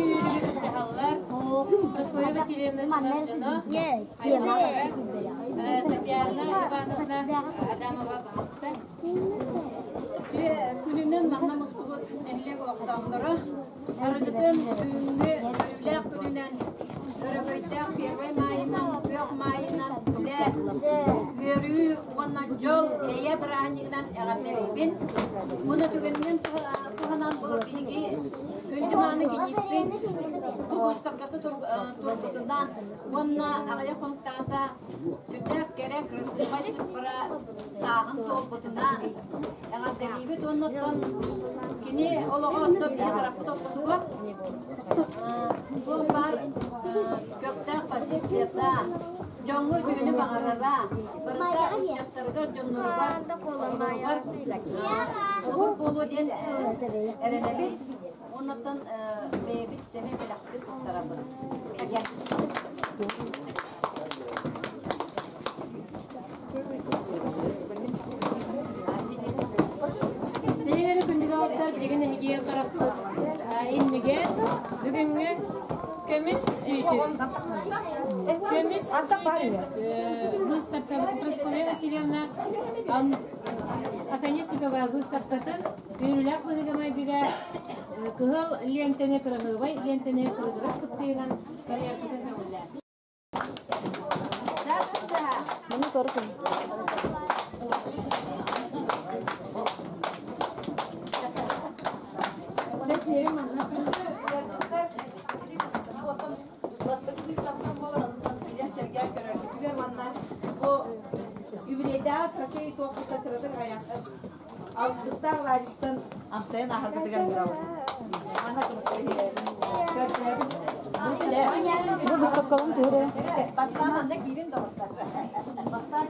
үөрүүгэ кыттыһаллар Прасковья Васильевна дьоно, аймахтара Татьяна Ивановна Адамова баһаста. Күнүнэн манна мустубут нэһилиэк олохтоохторо Барыгытын бүгүҥҥү өрүүлээх күнүнэн, өрөгөйдөөх Первай маайынан, күөх маайынан үлэ, үөрүү уонна дьол, эйэ бырааһынньыгынан эҕэрдэлиибин. Уонна түгэнинэн туһанан бу биһиги күндү мааны кийииппит бу быыстапката турбутунан уонна аҕыйах хонуктааҕыта сүрдээх кэрэ, кырасыабай сыппара сааһын туолбутунан эҕэрдэлиибит уонна оттон кини олоҕо оттон биһи харахпыт ортотугар туох баар көхтөөх позицията, дьоҥҥо үтүөнү баҕарара, барыта ыччаттарыгар, дьонноругар, оҕолоругар холобур буолуо диэн эрэнэбит. Оннуттан бэйэбит сэмэй бэлэхпит туттарабыт. Сэлиэри күндүгэ оттор билигин эһиги харахпыт иннигэр бүгүҥҥү көмүс сүүтүк. Көмүс сүүтүк выставкабыт Прасковья Васильевна Оконешникова выставкатын үөрүүлээх быһыыга-майгыга кыһыл лиэнтэни, кыраһыабай лиэнтэни кылыгырас кыттыынан карьеркытын көҥүллээн. Бастакы выставкам буолар, онтон киирэн сэргээн көрөргүтүгэр манна бу юбилейдаах хоккей туохпута кыратык алгыстаах Лариссан Амсайын ахыргытыгар мурабыт. Ана Бастаан киирин да бастаан. Бастаан.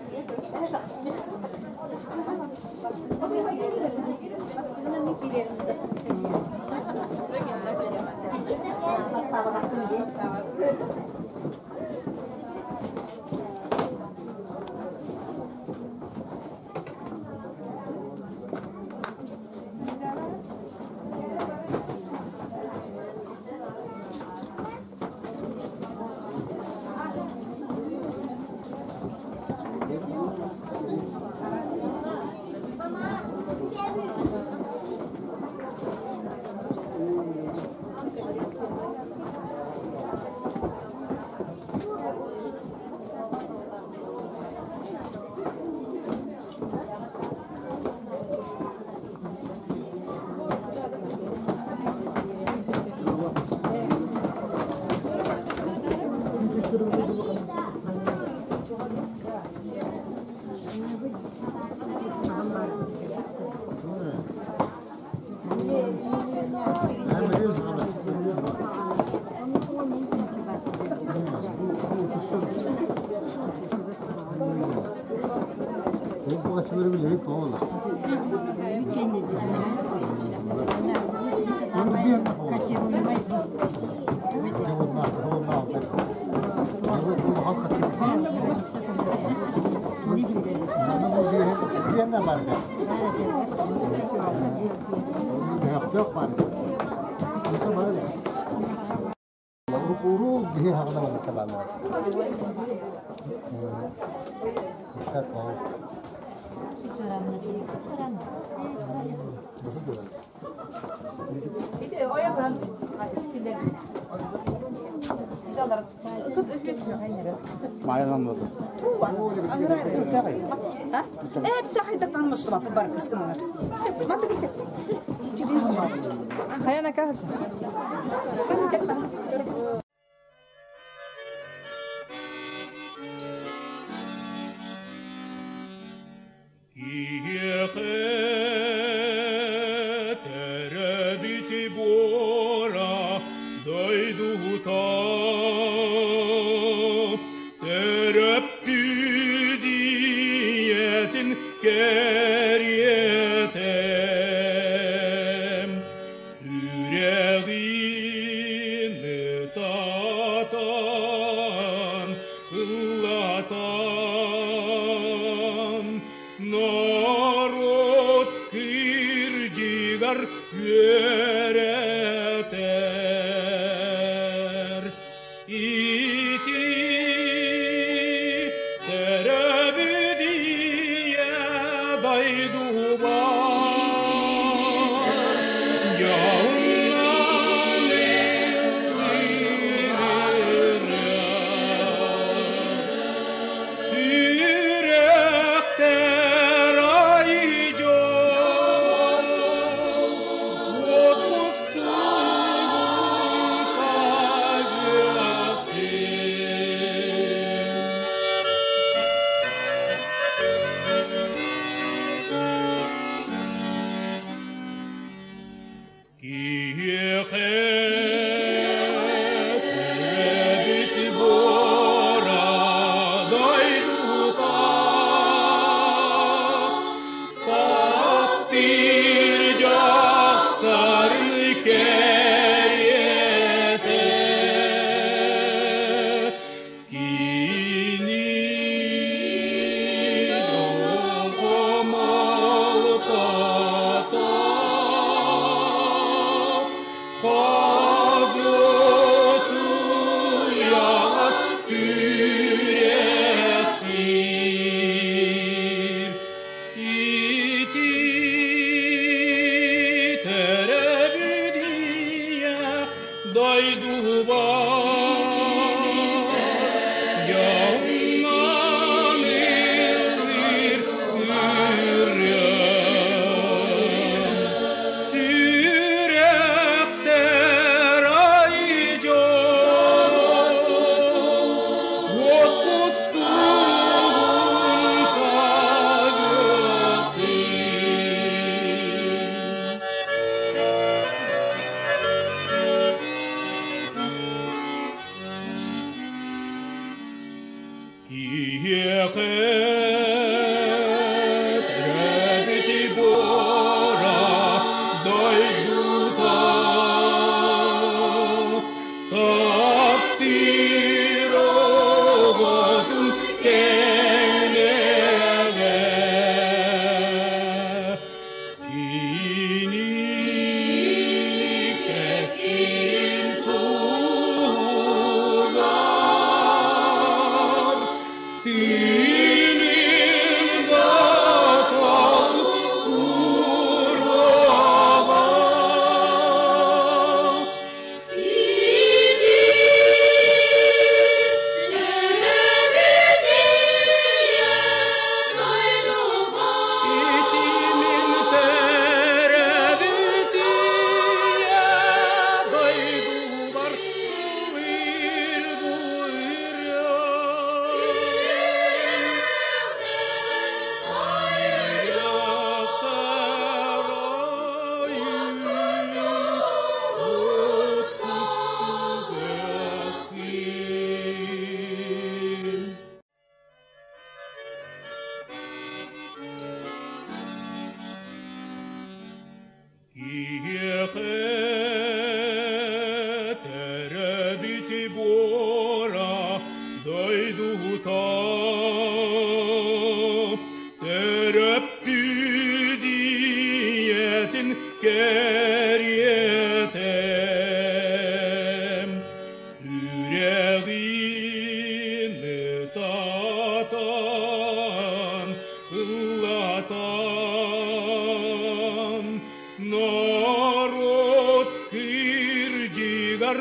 Народ кырдьыгар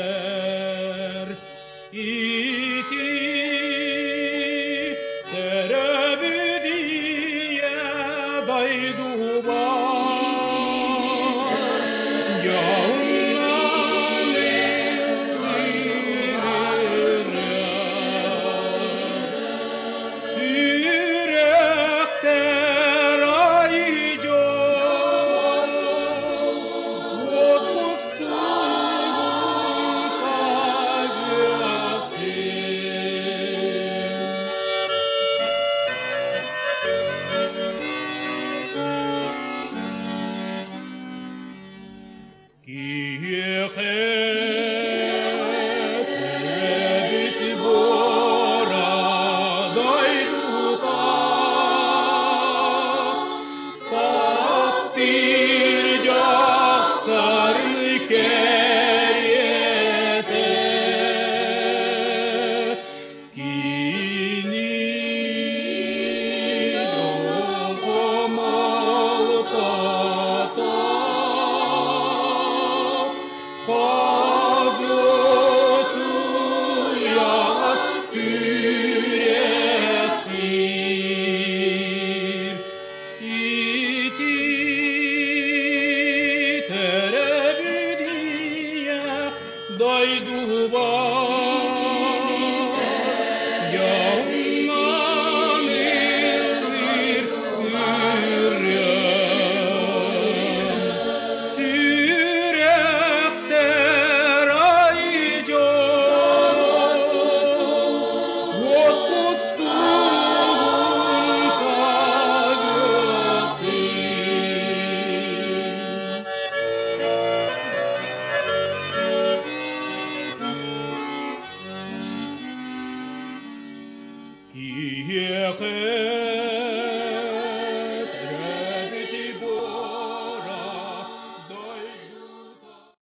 үөрэтэр. Ити төрөбүт ийэ дойдубар дьоһуннан Сүрэхтэр ай дьол, уот мустугун сайыахтын. Киһиэхэ төрөөбүт буора дойдута, таптыыр дьахтарын кэриэтэ. Кини дьолго малтата, Хагытуйаҕас сүрэхтиир. Ити төрөбүт ийэ дойдубар дьоҥҥон ыллыыр ырыам. Сүрэхтэр ай дьол, уот кустугун сагыттын. Киһиэхэ